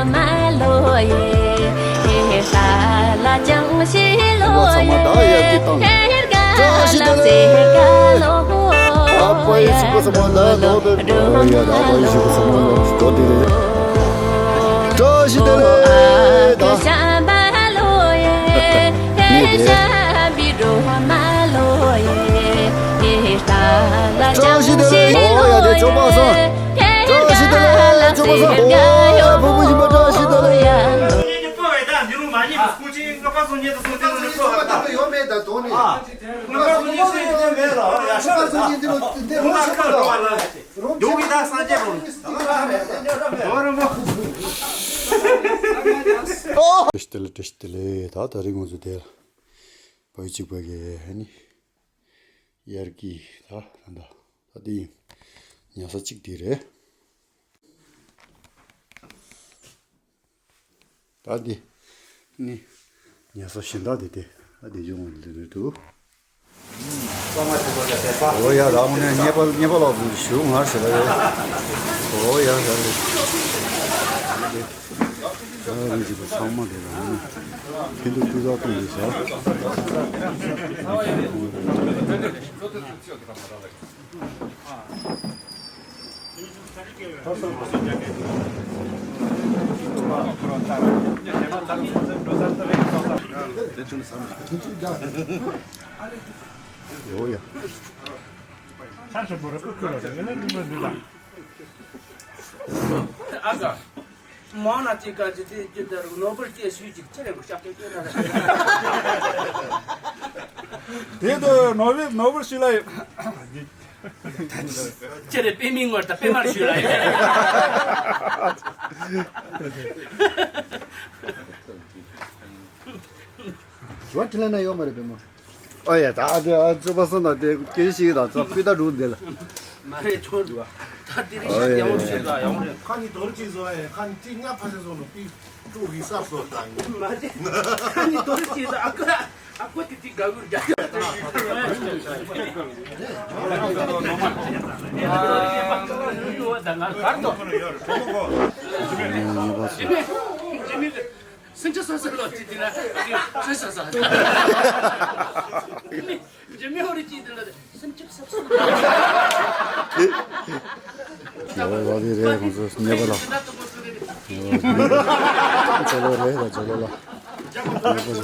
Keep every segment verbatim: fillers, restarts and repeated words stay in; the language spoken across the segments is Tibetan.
མ་ལོ་ཡེ། ཧེ་ཧེ་ཧ་ལ་ཅང་ཤེས་ལོ་ཡེ། ཧེ་ཧེ་ག་ལ་ཟེ་ག་ལོ་ཡེ། ཨ་ཕ་ཡེ་ཤི་པ་ས་མ་ད་ལོ་དེ་ཡ་ད་ཕ་ཡེ་ཤི་པ་ས་མ་ལོ་ཞིག་གོ་དེ་རེད། བཀྲ་ཤིས་བདེ་ལེགས་ད། ནི་དེ། བཀྲ་ཤིས་བདེ་ལེགས། ཨོ་ཡ་དེ་ཅོ་པ་སང་། བཀྲ་ཤིས་བདེ་ལེགས་ཅོ་པ་སང་། ཨོ་ཡ་བུ་བུ་ཡིན་པ་བཀྲ་ཤིས་བདེ་ལེགས། ཡོད་མེད་ད་དོ་ནི། ཨ། ཁོང་ཁ་སོང་ཉིན་སྲིད་དེ་མེད་ལ། ཡ་ཤ་ད། ཁོང་ཁ་སོང་ཉིན་དེ་དེ་མོ་ཆོག་མ་ད། ཡོང་གི་ད་སངས་རྒྱས་རོ། ཡོང་ར་མོ། བཀྲ་ཤིས་བདེ་ལེགས། བཀྲ་ཤིས་བདེ་ལེགས། ད་ད་རིང་ང་ཚོ་དེ་བོད་གཅིག་པ་གི་ཧ་ནི་དབྱར་གྱི་ད་ད་ད་ད་དེ་ཉལ་ས་གཅིག་དེ་རེད། ད་འདི་ནི་ཉལ་ས་གཞན་དག་འདི་དེ་ད་འདི་ཅུང་འདི་འདི་འདུག། ཨོ་ཡ་རང་ནས་ཉེས་པ་ཉེས་པ་ལོག་ཚུལ་ཞུ་ངར་ཟེར་ལ་ཡོད། ཨོ་ཡ་ཡ་རེད། ཨ་རི་ཅིག་ཚང་མ་དེ་རང་ནི་ཕན་ཐོགས་ཐུགས་ཁག་གཏོང་དུས་ཟ། ཡོ་ཡ། ཨ་ཀ་མང་ན་ཅིག་ག་ཅི་དེ་ཅི་ལྟར་ནོར་བུར་སྐྱེས་ཤུལ་ཅིག་ཅི་རེད་གོ་ཤག་ཏེ་ལྟ་ར། དེ་དུ་ནོར་བུ་ནོར་བུར་ཤུལ་ལ་ཡོད། ཅི་རེད་པད་མའི་ངོར་ད་པད་མར་ཤུལ་ལ་ཡོད། ཇོ་ཁྲི་ལ་ན་ཡོད་མ་རེད་པད་མ། ཨོ་ཡ་ད་ཨ་དེ་ཨ་ཙུ་པ་སོ་ན་དེ་སྐད་ཤིག་དང་ཙ་ཕུད་ད་འགྲོ་འདི་ལ། མ་རེད་ཚོར་འདུག་ཨ། ད་དེ་རིང་ཤ་ཡང་ཤེས་ད་ཡང་རེད། ཁ་ནི་རྡོ་རྗེ་བཟོ་ཨེ་ཁ་ནི་ཏི་ཉ་ཕ་ཤ་བཟོ་ནོ་པི་ཀྲུ་གི་ས་བཟོ་ད་ཡིན། མ་རེད། ཁ་ནི་རྡོ་རྗེ་བཟོ་ཨ་ཁུ་ཨ་ཁུ་ཏི་ཏི་ག་གུར་རྒྱ་གར་ད་ང་གར་དོ། སེམས་ཅན་སོ་སོ་ལོ་ཅི་དེ་ན་སེམས་སོ་སོ། ཇི་མི་ཧོ་རི་ཅི་དེ་ལ་སེམས་ཅི་སོ་སོ། ཇོ་ལོ་ལ་རེ་རེ་ཁོང་ཚོ་ཉེ་པ་ལ། ཇོ་ལོ་རེ་ལ་ཇོ་ལོ་ལ། ཉེ་པ་ལ།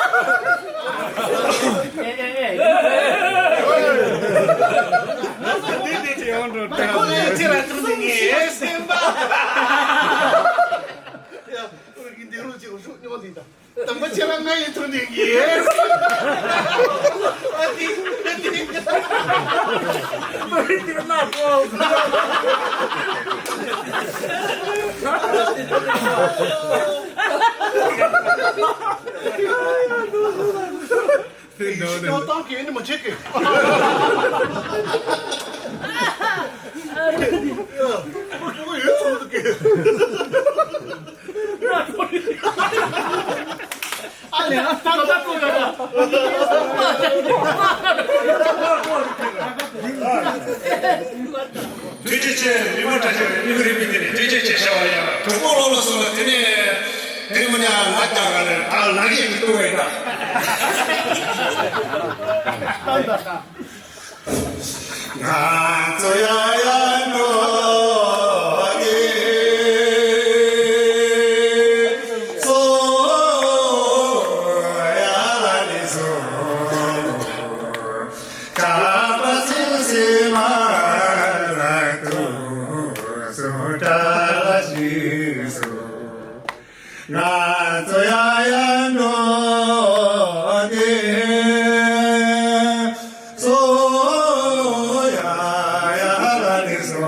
འདི་འདི་ཅི་ཡོང་འགྲོ་ད། ཁོ་ལས་ཅི་ར་ཐུབ་ནི་ངས་སེམས་པ། ཡ། འདི་རུ་ཅིག་ཞུ་ཉོ་འདི་ད། དམ་པ་ཁྱེད་རང་ང་ཡི་ཐུགས་ནས་ངེས། ཨ་ཏི་ཨ་ཏི། ཡིན་ནོ་ནི། ཡོད་ཙང་གི་ནི་མ་བྱེད་ཀི། ཡ། ཡོད་ཙང་གི། ཨ་ལས་ཨ་ད་ད་ད་ད། ཐུགས་རྗེ་ཆེ། མི་མང་བཀྲ་ཤིས་རིང་ལུགས་རིང་མིན་དེ་ནས་ཐུགས་རྗེ་ཆེ་ཞུ་བ་ཡིན། གྲོགས་པོ་ལོ་ལོ་སོང་ལ་དེ་ནས་དེ་མི་ཉག་ང་ལྟ་ག་ལ་ད་ལ་གི་མི་ཏུ་བས་ད། ང་ཚོ་ཡ་ཡ་འགྲོ་གི་ཚོ་ཡ་ལ་ནི་ཚོ། ཀ་པ་སིང་སི་ བཀྲ་ཤིས་སོ། ང་ཚོ་ཡ་ཡ་འགྲོ་དེ་སོ་ཡ་ཡ་ལ་ནི་སོ།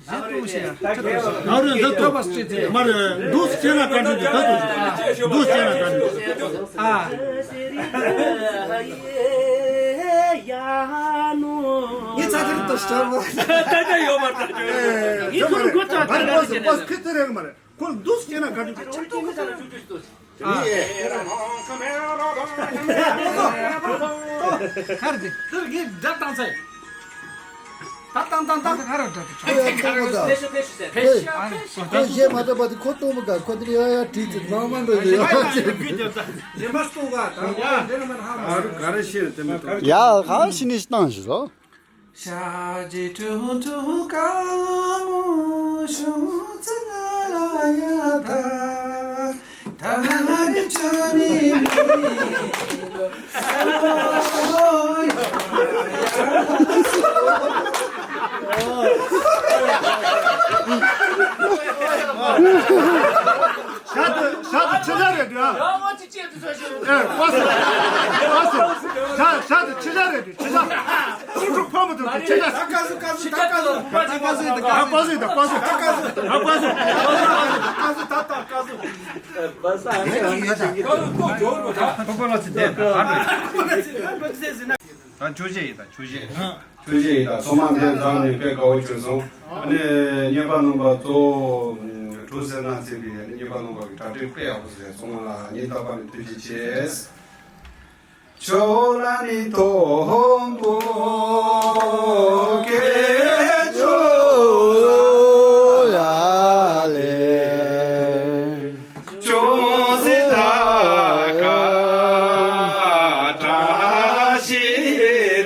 ང་རེ་འདི་ཏོ། མ་རེད། འདུག་སེ་ན་ག་འདྲ་འདུག་ད་ཏོ། འདུག་སེ་ན་ག་འདྲ་འདུག་ཨ། ངས་ཚ་ཐུར་ཏོ་ཤར་བ། ད་ད་ཡོད་མ་རེད། ངས་ཐུར་གོ་ཚ་ཐུར་ལ་ཁྱེད་ནས། ཁོ་འདུག་སེ་ན་ག་འདྲ་འདུག་ཁར་དེ། དེར་ངས་སྒྲ་བཏང་ཚེ། ད་བཏང་བཏང་བཏང་། ཁར་སྒྲ་དེ། ཁོས་ཁོས་བཤད་མ་ཐུབ་པ་དེ་ཁོ་གཏོང་མི་དགའ། ཁོ་དེ་ཡ་ཡ་བྲིས་ཏེ་མང་མང་འགྲོ་ཡོད། རིམ་པ་སྟོང་ག་དང་ཡ་འདི་ལ་མ་ཧ་མ། ག་རེ་ཤེས་དེ་མི་ཐོག་ཡ་ག་ཤི་ནི་བཏང་ཞིག་ལོ། ཤ་ཇེ་ཁྲུ་ཁྲུ་ཀ་མོ་ཤུ་ཙི་ང་ལ་ཡ་ད། ད་ནི་ཆུ་ནི་མི་ལོ། ས་ལོ་ཡ། ཤ་དེ་ཤ་དེ་ཆི་ཆ་རེད་དུ་ཨ། ཨེ། པ་སེ། པ་སེ། ཤ་ཤ་དེ་ཆི་ཆ་རེད་དུ། ཆི་ཆ། ཀུ་ཀྲུ་ཕོ་མོ་དུ་ཆི་ཆ། ད་ཀ་སུ་ཀ་སུ་ད་ཀ་སུ། ད་ཀ་སུ་ད་ཀ་སུ། ད་ཀ་སུ། ད་ཀ་སུ། ད་ཀ་སུ། ད་ད་ཀ་སུ། པ་སེ། ད་ཆོས་ཅན་ཡིན་ད་ཆོས་ཅན། ཆོས་ཅན་ཡིན་ད་ཚང་མ་འདིར་འཛོམས་ནས་དཔེ་དགའ་བོ་བྱུང་སོང་། ཨ་ནི་རྔན་པ་ནང་པ་གཙོ་བོ་གྲུ་གསེར་ནག་འཛིན་པའི་རྔན་པ་ནང་པ་གི་གྲ་སྒྲིག་དཔེ་ཡག་པོ་བཟོས་སོང་ལ་སྙིང་ཐག་པ་ནས་ཐུགས་རྗེ་ཆེ། ཁྱོད་ལ་ནི་མཐོན་པོ་སྐྱེས་ཆོག་ཡ་ལེ། ཅུང་ཟད་ད་ག་བཀྲ་ཤིས་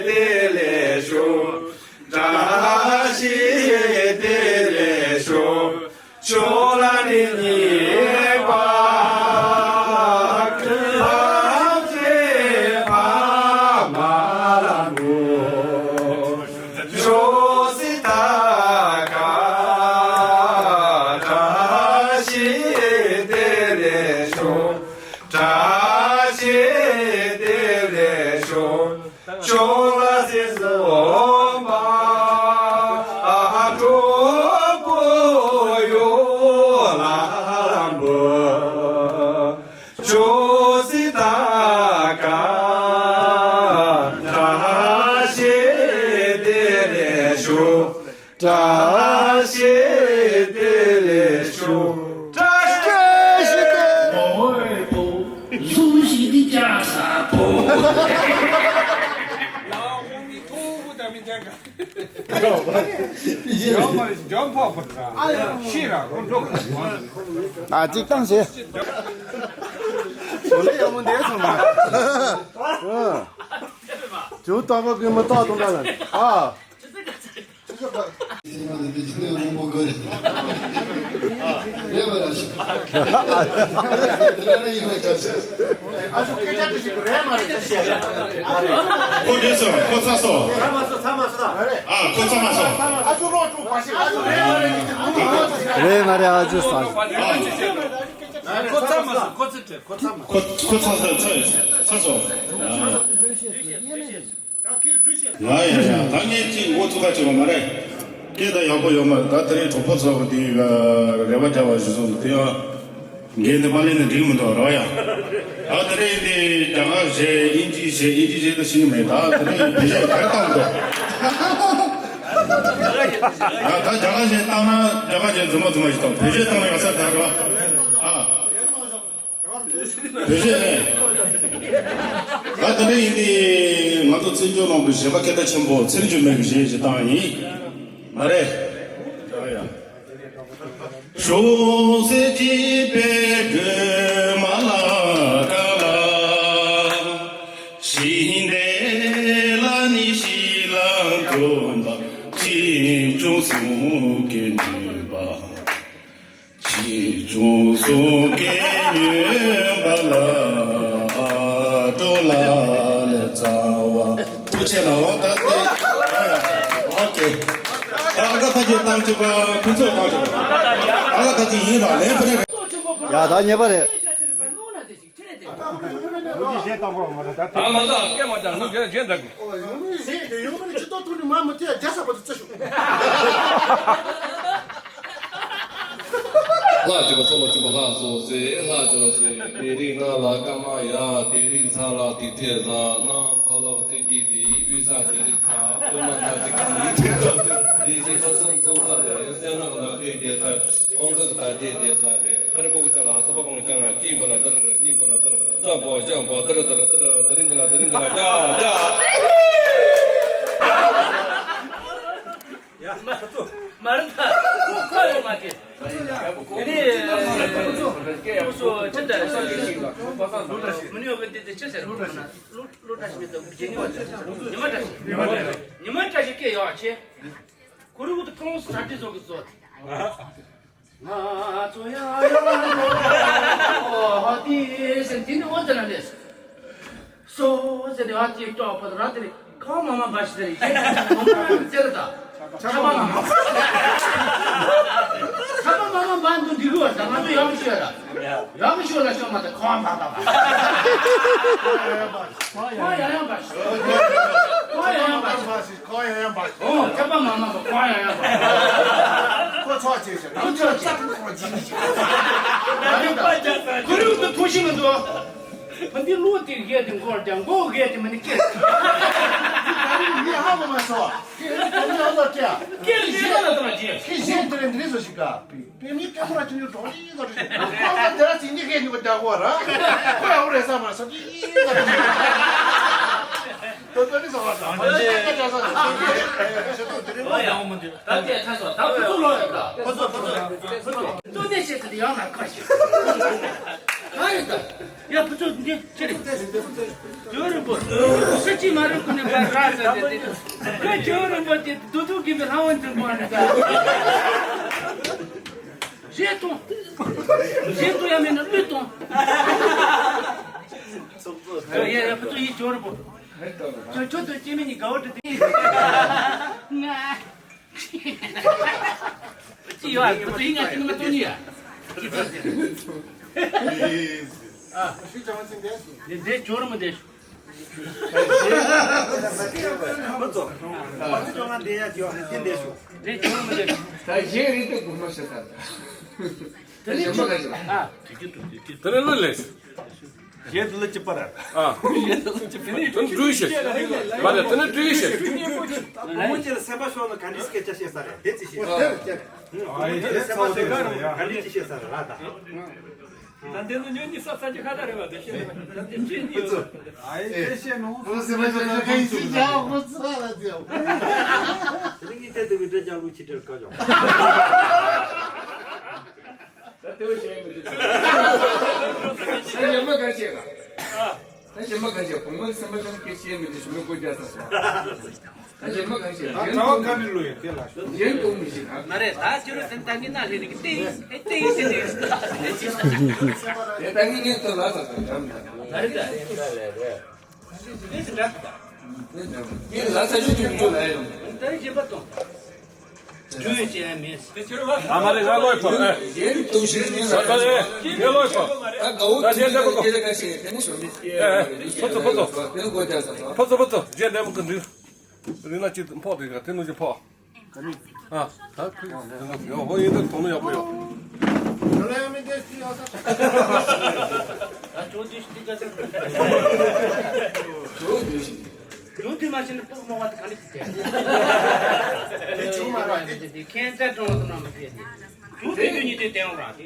བདེ་ལེགས་ཤོག་བཀྲ་ཤིས་བདེ་ལེགས་ཤོག་ཅོ་ལ་ནི་ནི་པ་ཕ་ཆེ་ཕ་མ་ལ་མོ། ཅོ་སི་ད་ག་བཀྲ་ཤིས་བདེ་ལེགས་ཤོག་བཀྲ་ཤིས་བདེ་ལེགས་ཤོག་ཅོ་ལ་སི་སོ་མ་ཨ་ཀྲོ་ཀོ་ཡོ་ལ་ལམ་བུ། ཅོ་སི་ད་ག་བཀྲ་ཤིས་བདེ་ལེགས་ཤོག་བཀྲ་ཤིས་བདེ་ལེགས་ཤོག་བཀྲ་ཤིས་བདེ་ལེགས། ལ་འོང་མི་ཐུག་པོ་ད་མི་འཇག་ག་ཡོ་མ་ལི་ཇོམ་པོ་པོ་ཏྲ་ཤི་ར་ཁོ་འགྲོ་ག་ཨ་ཅིག་བཏང་ཞེས། ཞོ་ལེ་ཡག་མོ་འདས་སོང་ན། ཇོ་ཏ་ག་གི་མི་ཏག་ཏུ་འདྲ་ལ་ཨ། ཁོ་འདྲེས་སོང་། ཁོ་ཚ་སོང་། ཨ། ཁོ་ཚ་མ་སོང་། རེད་མ་རེད། ཨ་ཅོ་སོང་། ཁོ་ཚ་མ་སོང་། ཁོ་ཚ་ཁོ་ཚ་མ་སོང་། ཁོ་ཁོ་ཚ་སོང་། ཚ་ཚ་སོང་། ང་ཡ་ཡ་ད་ངས་ཅིག་འགོ་ཚུགས་ཁ་བྱེད་པ་མ་རེད། སྐད་ད་ཡག་པོ་ཡོད་མ་རེད། ད་དེ་རིང་གྲོགས་པོ་ཚོ་དེ་རེ་བ་རྒྱག་པ་ཞུ་སོང་། དེ་ཡང་འགན་དེ་མ་ལེན་ན་འགྲིག་མི་འདུག་རོ་ཡ། ད་དེ་རིང་དེ་རྒྱ་གར་བྱས་དབྱིན་ཇི་བྱས་དབྱིན་ཇི་བྱས་ད་ཤེས་ཀྱི་མེད། ད་དེ་རིང་བོད་སྐད་ག་རེ་བཏང་འདུག་ད་ད་རྒྱ་གར་བྱས་བཏང་ན་རྒྱ་གར་བྱས་རྫུན་མ་རྫུན་མ་ཞིག་བཏང་། བོད་སྐད་བཏང་ན་ཡག་ས་ད་རོ་ཨ། བོད་སྐད་ནས། ད་དེ་འདྲ་ཡིན་དུས་ང་ཚོ་བཙན་བྱོལ་ནང་དུ་གཞས་པ་སྐད་གྲགས་ཆེན་པོ་ཚེ་རིང་སྒྲོལ་མའི་གཞས་ཞིག་བཏང་ཡིན། མ་རེད། ཨོ་ཁེ། ཨ་ག་ཐ་ཇི་བཏང་ཆོག་ག་ཁོ་ཚོ་བཏང་ཆོག་ག་ཨ་ག་ཐ་ཇི་ཡིན་ར་ལན་ཕུ་ནེ། ཡ་ད་ཉེས་པ་རེད། ད་ང་ཚོ་སྐད་མ་བཏང་ནུ་རྒྱན་རྒྱན་འདྲ་གི། ཡོང་མ་རེད་ཅི་ཏོ་ཐུག་ནི་མ་མ་ཐེ་རྒྱ་ས་པ་ཚོ་རྩི་ཤོག་ལྷ་བཅུ་པ་ཚོ་ལ་བཅུ་པ་ལྷ་སོ་སེ་ལྷ་བཅུ་པ་སེ་དེ་རིང་ང་ལ་ཀ་མ་ཡ་དེ་རིང་ཚ་ལ་དེ་ཐེ་ཟ་ན་ཁ་ལག་ཐེ་ཀི་དེ་བི་ས་དེ་རིང་ཚ་དེ་མ་ཚ་དེ་ཀི་དེ་ཐེ་ཟ་དེ་དེ་ཞེ་ཁ་སོང་ཚོ་ས་དེ་སེ་ན་ལ་ཁེ་དེ་ས་ཨོང་ཁ་ད་དེ་དེ་ས་རེ་ཁ་རེ་པོ་ཀ་ལ་ས་པ་གོང་ཅང་ལ་ཅི་པ་ལ་དར་ར་ཉི་པ་ལ་དར་ས་པོ་ཅང་པ་དར་དར་དར་དེ་རིང་གི་ལ་དེ་རིང་གི་ལ་ཅ་ཅ། ཡ། མ་རེད་ད། ཁོ་ཡོད་མ་རེད། དེ་ནས་ཁོ་ཚོ་ཅི་འདྲ་ཞིག་མི་ཉོ་གི་འདི་དེ་ཅི་ཟེར་བ་ན་ལོ་ལོ་བཀྲ་ཤིས་མེད་དོ་རྒྱལ་ཉི་མ་བཀྲ་ཤིས་ཉི་མ་བཀྲ་ཤིས་ཉི་མ་བཀྲ་ཤིས་སྐད་ཡོད་ཨ་ཆེ། ཁོ་རུ་དུ་ཁྲོང་ས་ཏི་ཚོ་གི་ཚོ། ང་ཚོ་ཡ་ཡ་ཧོ་ཧོ་ཏི་ཟེར་འདི་ནི་འོ་ཙི་ན་ལས། སོ་ཟེར་ཏེ་ཨ་ཏི་ཏོག་པ་ར་ཏི་ཁ་མ་མ་བ་ཤི་ཟེར་ཡེ་ཁོ་མ་ར་ཏི་ཟེར་ད། ཁ་མ་མ་མ། ཁ་མ་མ་མ་བ་འདུག་འདི་གུ་བ་ད་ང་ཚོ་ཡག་ཤོས་ར། ཡག་ཤོས་ལ་ཤོ་མ་ད་ཁ་མ་མ་མ། ཁ་ཡ་ཡ་བ་ཤི། ཁ་ཡ་ཡ་བ་ཤི། ཁ་ཡ་ཡ་བ་ཤི། ཁོ་ཡང་ཡང་པ། ཨོ་ཁྱབ་པ་མ་མང་པོ་ཁོ་ཡང་ཡང་པ། ཁོ་ཚོགས་ཆེ་ཞིང་ཁོ་ཚོགས་ཆེ། ཁོ་རུ་དུ་ཐུགས་ཤིང་མི་འདུག་ཕ་འདི་བློ་དེ་རྒས་དེ་མགོར་ཀྱང་མགོ་རྒས་དེ་མ་ནི་སྐད། ད་རིང་མི་ཧ་གོ་མ་སོང་། ཁྱེད་ཀྱི་ཨ་ལ་སྐད། སྐད་ལ་ཞིག་ལ་དང་རྒྱས། ཁྱེད་གཞན་དེ་རིང་འདི་རིང་བཟོ་ཞིག་ག་པའི་མི་སྐད་མོ་ར་ཅུང་ཅུང་གྲོགས་ཅིག་ག་རེ་ཁོ་ཨ་མ་དེ་ར་ཅིག་ཉི་ཁའི་ཉི་མ་བདག་གོ་ར་ཁོ་ཡ་འུ་རེ་ས་མ་ས་ཅིག་ག་རེ། ད་ད་ནི་ས་མ་ས་མ་ས་ཅིག་ག་རེ་ས་ཅིག་ག་རེ་ཞེ་ཐུག་དེ་རིང་མ་ཡང་མ་འདུག་ད་དེ་ཁ་སོ་ད་ཕུ་ཚུགས་ལོ་ཡོད་ད། ཕུ་ཚུགས་ཕུ་ཚུགས་ཕུ་ཚུགས་ཏུ་ནས་བྱེད་ཀྱི་ཡང་ན་ཁ་ཤི་ག་རེ་ད། ཡ་ཕུ་ཚུགས་འདི་ཅི་རེད། ཇོ་རིན་པོ་ས་ཅི་མ་རིན་པོ་ནས་པ་ར་ས་དེ་དེ་ཁ་ཇོ་རིན་པོ་དེ་དུ་དུ་གི་མི་ལྷ་བ་འདི་མ་རེད་ད། རེད་དོ། རེད་དོ་ཡ་མེད་ན་བླུད་དོ། ཡ་ཡ་ཕུ་ཚུགས་ཡིན་ཇོ་རིན་པོ། ཁྱོད་ཁྱོད་ཚོ་སྐྱེ་དམན་གཉིས་དགའ་བོ་འདྲ་དེ། ང་། ཅི་ཡོད་ཨ་ཁོ་ཚོ་ཡིན་ང་ཅི་ནི་མ་གཏོང་ནི་ཡ། ཅི་ཚོད་ཟེར། ཨ། འདི་འདྲའི་ཇོ་རུ་མ་འདྲ། ཁོ་ཚོ། ཁོ་ཚོ་ང་འདི་ཡ་ཇོ་ནི་འདི་འདྲ་ཞུ། འདྲའི་ཇོ་རུ་མ་འདྲ། ད་གཞན་རིགས་དེ་དགོངས་པ་ཞེ་དྲག་དེ་ནི་ཅི། ཨ། དེ་ནི་ལོས་ལེགས། གཞན་དུ་ལ་ཅི་པ་ར། ཨ། གཞན་དུ་ལ་ཅི་པ་ར། དེ་ནི་སྤྲུལ་ཞིག་མ་རེད། དེ་ནི་སྤྲུལ་ཞིག་བུ་མོ་ཅིག་ལ་སེམས་པ་ཤོར་ན་ག་འདྲ་སྐད་ཆ་བཤད་ས་རེད། དེ་ཅི་ཤེས། བུ་མོ་ཅིག་ལ་སེམས་པ་ཤོར་ན་ག་འདྲ་ཅི་བཤད་ས་རེད་ར་ད། ད་དེ་ནི་ཉོན་གཉིས་ས་ས་ཅི་ཁ་ད་རེད་བ་དེ་བཤད་རེད་བ་ད་དེ་ཅི་ནི་ཡོད། ཨ་ཡེ་དེ་བཤད་ནོ། བུ་མོ་སེམས་པ་ཤོར་ན་ག་འདྲ་ཅི་བྱ་བ་ཁོ་ཚོ་ལ་ཟེར། དེ་ནི་ངས་དེ་དེ་བའི་འདྲ་རྒྱག་ལུགས་ཅི་འདྲ་བཀའ་བྱོས། ད་དེ་བས་གཞན་མི་འདུག་ད་ཉི་མ་ག་རེ་བྱེད་ག་ད་ཉི་མ་ག་རེ་བྱེད། བུ་མོ་སེམས་པ་ཅན་སྐད་ཆ་བཤད་མི་འདུག་ཞུ་མི་དགོས་རྒྱ་ས་སོང་། ད་ཉི་མ་ག་རེ་བྱེད། ད་གྲྭ་བ་ག་ནས་ལོས་ཡོད་དེ་ལ་ཤོད། གཞན་གཏོང་མི་ཤེས་ག་མ་རེད། ད་ཁྱེད་རང་སེམས་ད་ངས་ན་ལྷན་རིགས་ཏེ་ཨེ་ཏེ་ཨེ་ཏེ་ཏེ་ཡིན་ཟེར་ནས། དེ་ད་ངས་ངས་ལྟོས་ལ་ད་ད་འགྲམ་ད། མ་རེད་ད། ངས་ལ་ས་ཞིག་ཅིག་འཇུག་ལ་ཡོང་། ད་གཞན་པ་དང་། ཇུས་བྱས་མེད། ཨ་མ་རེ་ང་ལོས་ཕོ། ཨེ། ཡེ་རིག་ཏུ་ཞིག་ནི་ང་ལོས་ཕོ། ད་ག་འོ་ད་དེ་གཞན་པ་དང་། དེ་ལ་ཁ་ཤས་དེ་ནི་ཞོ་མི་སྐྱེ། ཨེ། ཕོ་ཚོ་ཕོ་ཚོ། དེ་ལ་གོ་ཅག་ས་ཚོ། ཕོ་ཚོ་ཕོ་ཚོ། རྗེས་ལྡན་མོ་གི་འདི། རིན་ལ་ཅིག་ཕོག་དེ་ག་དེ་ནུ་ཅིག་ཕོག་ཨ། ད་ཁུ་ཡོ་ཧོ་ཡིན་ད་དོ་ནུ་ཡག་པོ་ཡོ། ཡོ་ལ་ཡ་མི་དེ་སི་ཡོ་ས། ད་ཇོ་དུས་ཤི་དི་ག་ས། ཇོ་དུས་ཤི། ཇོ་དུས་མ་ཤི་ནི་ཕོག་མོ་བ་ད་ག་ནི་ཅི་དེ། དེ་ཇོ་མ་ར་དེ། དེ་ཁྱེད་ཚ་གྲོང་དུ་ན་མི་དེ། ཇོ་དུས་དུས་ཉི་དེ་དེང་ར་དེ།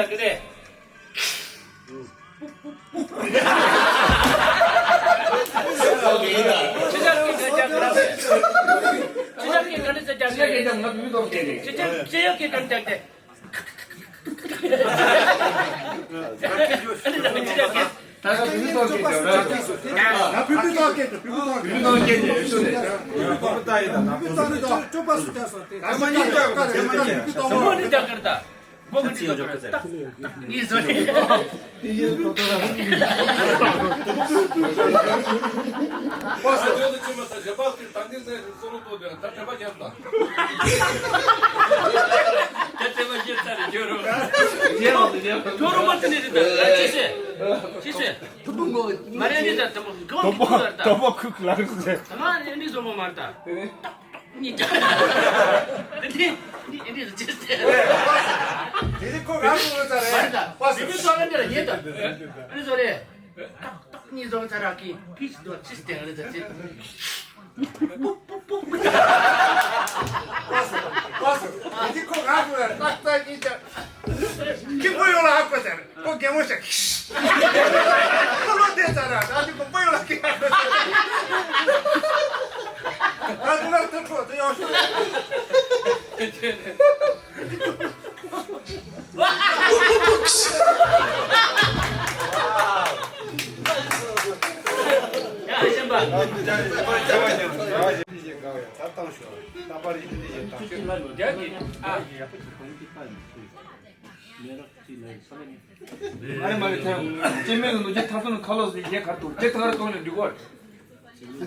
རྒྱག་གི་རེད། ཁྱེད་ཅག་གིས་ག་འདྲ་རྒྱག་གི་རེད། ཁྱེད་ཅག་གིས་ག་འདྲ་རྒྱག་གི་རེད། ཁྱེད་ཅག་ཁྱེད་ཅག་གིས་ག་འདྲ་རྒྱག་གི་རེད། ད་ལྟ་བུ་ཐོག་གི་འདྲ་བ། ང་བུ་བུ་ཐོག་གི་བུ་བུ་ཐོག་གི་བུ་ཐོག་གི་ནས་ཤོད་ནས། བུ་ཐོག་གི་ད་ཡིན་ད་ན་བུ་ཐོག་གི་ད་སྤྱོད་པ་སུ་བྱ་སོང་དེ་ད་མ་ཉིད་ཀྱང་ད་མ་ཉིད་ཀྱང་བུ་ཐོག་མོ་ནི་རྒྱ་གར་ད་མོ་གི་ནི་རྒྱ་གར་ད་ནི་བཟོ་ནི། པ་སེ་ཇོ་དུ་ཆེ་མ་ད་རེ་པ་སེ་ད་ནི་ནས་སོ་ལོ་ཏོ་དེ་ད་དྲན་པ་བརྒྱབ་ད། ད་དྲན་པ་བརྒྱབ་ད་རེ་ཇོ་རོ། ཇོ་རོ་མ་ཏི་ནི་རེད་ད་ལ་ཅི་ཤེས། ཅི་ཤེས། མ་རེད་ནི་ད་དེ་མོ་གང་གི་ཁུག་ལ་ད། དོ་པོ་ཁུག་ལ་རེད། ད་མ་རེད་ནི་བཟོ་མོ་མ་རེད་ད། ཏག་ཏག་ནི་ད། དེ་ནི་ནི་ཨེ་འདྲི་ཟེར་ཅི་སྟེ། དེ་ནི་ཁོ་རང་ངོ་ཚ་རེད། མ་རེད་ད། པ་སེ་མི་མི་བཟོ་ལ་འདི་ལ་ཉེ་ད། ཨ་ནི་བཟོ་རེད། ཏག་ཏག་ནི་བཟོ་ཚ་ར་གི་ཕི་ཞིག་དོ་ཅི་སྟེ་ཨ་རེད་ད་ཅི། པ་སེ་པ་སེ་དེ་ནི་ཁོ་རང་ངོ་ལ་ཏག་ཏག་གི་ཅག་ཁྱི་པོ་ཡོང་ལ་ཧ་གོ་ཟེར། ཁོ་རྒན་མོ་ཞིག་ཁོ་ལོ་དེ་ཙ་ར་ད་ཅི་ཁོ་པོ་ཡོང་ལ་ཁྱི་ཧ་གོ་ཟེར། ད་ཁོ་ལ་ཐུག་ཁོ་དེ་ཡོང་ཤོག་ཨ་རེ་མ་རེད་ཐལ། སྐྱེ་མེད་ལ་ནུ་རྒྱུ་ཐ་སོ་ནི་ཁ་ལོ་ཟིག་རྒྱལ་ཁར་འདུག་རྒྱལ་ཐག་རེ་གཏོང་ནས་འགྲིག་གོ།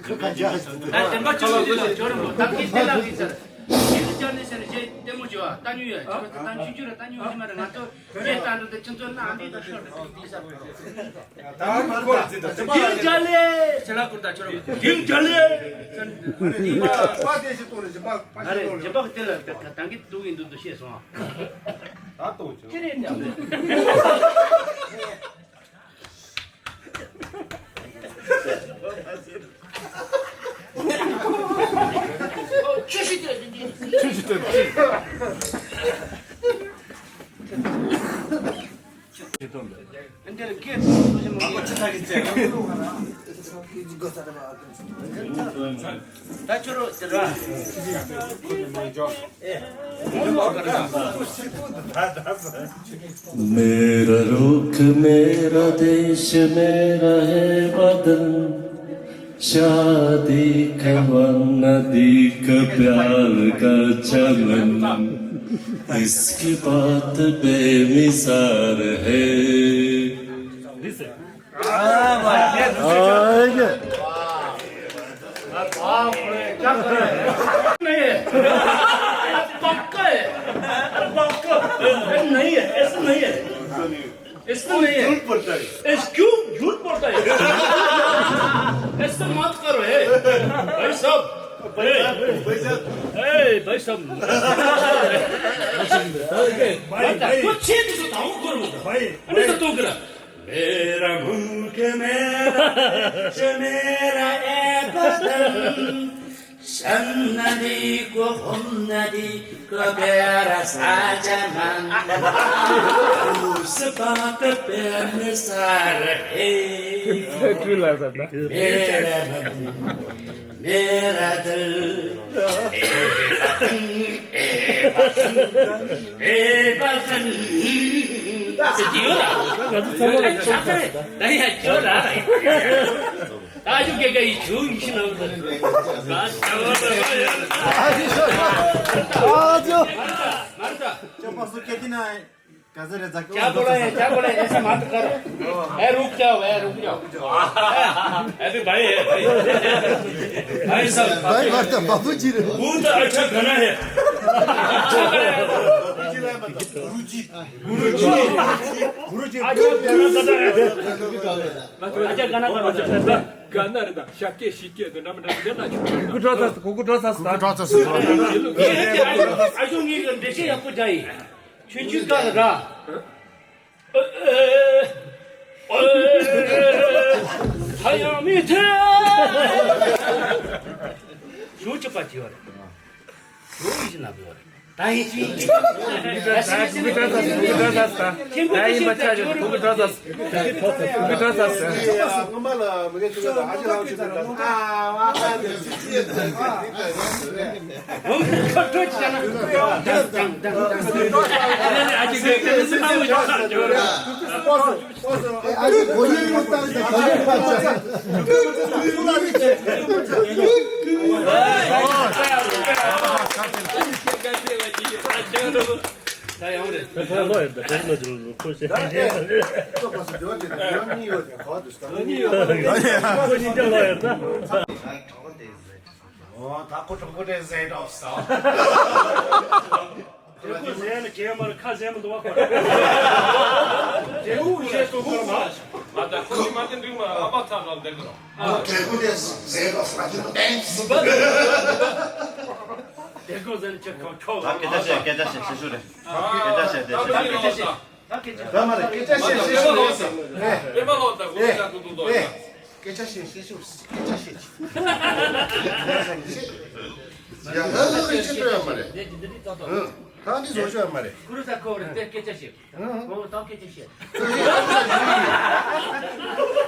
ཁ་ཁ་རྒྱག་ཟིག་ད་དེ་མ་ཆུ་ཆུ་ལ་ཇོ་རེ་མོ་ད་གི་དེ་ལ་གི་ཟེར། ཡིན་དུ་ཅར་ནི་ཟེར་ནི་ཞེས་ལྟད་མོ་བྱོས་ཨ་ལྟ་ཉུལ་ཡ་ཆུ་ད་ཆུ་ཆུ་ལ་ལྟ་ཉུལ་ཡ་ཞེས་མ་རེད། ང་ཚོ་རྒྱལ་ལྟ་འགྲོ་དེ་ཁྱིམ་ཚོ་ན་འདི་ད་ཤོར་དེ་ཟེར། ད་མི་ཁོ་ཟིག་ད་ཇིམ་ཇ་ལེ་ཟེར་ལ་ཁུར་ད་ཆུ་རེ་ཇིམ་ཇ་ལེ་ཟེར། པ་དེ་ཞིག་གཏོང་རེ་ཇིམ་པ་པ་ཞིག་གཏོང་རེ། ད་གི་འདུག་ཡིན་འདུག་འདུག་ཤེས་སོང་། ད་གཏོང་ཆོག་ཅི་རེད་ཉམས་ལེ། ཆུ་ཞིག་སྟེར། ཆུ་ཞིག་སྟེར། འདིར་སྐད་ཐོག་ཏུ་ཞིག་མ་གོ་ཆུ་ཚ་གི་ཚེ། ད་ཁྱོད་རོགས་ཟེར་ར། मेरा रुख मेरा देश मेरा है वतन, शादी का वरना दी का प्यार का चमन, इसकी बात बेमिसाल है। हाँ, ये दूसरी बाप रे, क्या कर रहे हैं? नहीं है। पक्का है। अरे पक्का। अरे नहीं है, ऐसा नहीं है। इसमें नहीं है। झूठ बोलता है। इस क्यों झूठ बोलता है? ऐसा मत करो, ए। भाई साहब। ए। भाई साहब। ए, भाई साहब। भाई, भाई। कुछ चीज तो ताऊ करो। भाई, अरे तो भाई। तू करा। मेरा मुल्क मेरा देश मेरा ए वतन, शान नदी को हम नदी को प्यारा सा चमन, उस बात पे निसार है। मेरा वतन, मेरा दिल, ए वतन, ए वतन, ए वतन। क्यों रहा? नहीं है, क्यों रहा? ताजू के गई छू इसी नाम पर। आजो। मरता। चुप, सुखे दिन आए। क्या बोला है, क्या बोला है, ऐसा मत कर। ए, रुक जाओ, ए, रुक जाओ। ए, अभी भाई है, भाई। भाई साहब। भाई, मरता, बाबू जी रे। बहुत अच्छा खाना है। गुरु जी। गुरु जी। गुरु ཨ་ཅག་ག་ན་ག་ད་རེད། ཨ་ཅག་ག་ན་ག་ད་རེད། ག་ན་རེད་ད། ཤ་སྐད་ཤི་སྐད་དེ་འདྲ་མི་འདྲ་འདི་ན་ཆུ་གུ་གྲོ་ཚ་གུ་གུ་གྲོ་ཚ་ས་གུ་གུ་གྲོ་ཚ་ས། ཨ་ཅག་ངེད་ཀྱི་འགྲེལ་བཤད་ཡག་པོ་རྒྱག་ཡིན། ཆུང་ཆུང་ག་ལ་ར། ཨ་ཡང་མི་ཐེ། ཞུ་ཅི་པ་ཅི་བ་རེད། ཞུ་ཡི་ཞི་ན་བོ་རེད། ད་ཡིན་ཅི་ཡིན་ཅི། ད་ཡིན་པ་ཆ་ཅི་གུ་གུ་གྲོ་ཚ་ས། གུ་གུ་གྲོ་ཚ་ས། ད་ཡང་རེད། ད་ལོ་ཡིན་ད། ཁོ་ཤེས། ཁོ་གཉིས་ཀ་ལོ་ཡིན་ད། ཨོ། ད་ཁོ་གྲོགས་པོ་དེ་ཟེར་འགྲོ་སོང་། དེ་ཁོ་ཟེར་ནས་གས་མར་ཁ་ཟེར་མི་འདུག་བ་ཁོ། དེ་ཁོ་ཞེས་སོགས་ཁོ་མ། ང་ད་ཁོ་ཞི་མ་དེ་འདུག་མ་ཨ་མ་ཚ་ལ་འདེགས་རོགས། ཨོ། དེ་ཁོ་དེ་ཟེར་འགྲོ་སོང་། དེ་ཁོ་ཟེར་ནས་ཁྱེད་ཁོ་ཁྱོ། ད་སྐད་ཆ་བཤད། སྐད་ཆ་བཤད། ཤེས་ཤོས་རེད། སྐད་ཆ་བཤད་དེ། ད་སྐད་ཆ་བཤད། ད་སྐད་ཆ་ད་མ་རེད། སྐད་ཆ་བཤད། ཤེས་ཤོས་རེད། ཨེ། པད་མ་ལོ་ད་ཁོ་ཨེ། ལ་ད་ཁོ་ཏུ་ཏོ་ཨེ། ཡ། སྐད་ཆ་བཤད། ཤེས་ཤོས། སྐད་ཆ་བཤད་ཅིག་ཡ། ཧ་ཧ་ཅི་སྤྲོད་ཡ་མ་རེད། ད་འདི་བཟོ་ཤོག་ཡ་མ་རེད། ཀུ་རུ་ས་ཁོ་རེད་དེ་སྐད་ཆ་བཤད། ཁོ་ད་སྐད་ཆ་བཤད།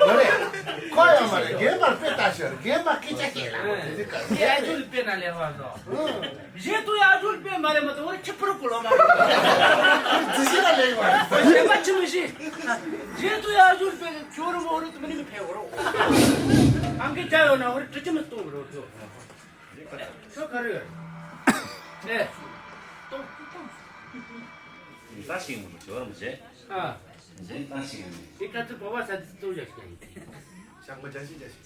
མ་རེད། ཁོ་ཡ་མ་རེད། རྒན་པར་དཔེ་ལྟ་ཤོར། རྒན་པར་སྐད་ཆ་བཤད་ལ། དེ་ཨ་ཇུ་ལ་དཔེ་ན་ལེགས་བ་སོ། གཞན་དུ་ཡ་ཨ་ཇུ་ལ་དཔེ་མ་རེད་མ་གཏོགས་ཁྱི་ཕུར་གུ་ལོ་མ་རེད། དེ་ཞིག་ལ་ལེགས་བ་རེད། གཞན་པ་ཆི་མི་ཤེས། གཞན་དུ་ཡ་ཨ་ཇུ་ལ་དཔེ་ཁྱོ་རུ་མོ་རུ་དུ་མི་ནི་མི་ཕེ་གོ་རོ། ཨང་ཀི་ཅ་ཡོད་ན་ཧོར་དྲི་ཅི་མི་གཏོང་གི་རོ་ཁྱོ། ཁྱོ་ག་རེ་ཡོད། ཨེ། གཏོང་གཏོང་། ད་ཤེས་མི་འདུག་ཇོ་རམ་བྱེད། ཨ། ཞེས་བཏང་ཞིག་ཡིན། དེ་ཁ་ཐུག་བ་བ་ས་དེ་ཏོ་ཡག་ཞིག་ཡིན། ཞག་མ་བརྒྱ་ཞིག་བརྒྱ་ཞིག་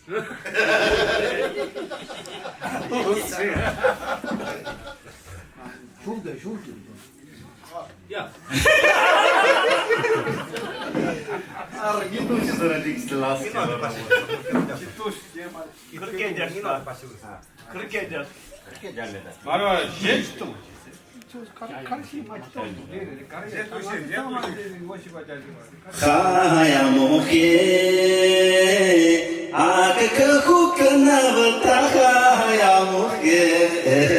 ཞུགས་དང་ཞུགས་ཀྱི། ཡ། ཨ་ར་ཉིན་ཏོ་ཞིག་ཟ་ར་འགྲིག་སི་ལ་སི་ལ་ར་མོ། ཁུར་སྐད་རྒྱག་ཤི་ལ། ཁུར་སྐད་རྒྱག་ཤི་ལ། ཁུར་སྐད་རྒྱག་ཤི་ལ། མ་ར་ཞེས་ཏོ། ཁ་ཡ་མོ་ཧེ། ཨ་ཀ་ཁ་ཁུ་ཀ་ན་བ་ཏ་ཁ་ཡ་མོ་ཧེ།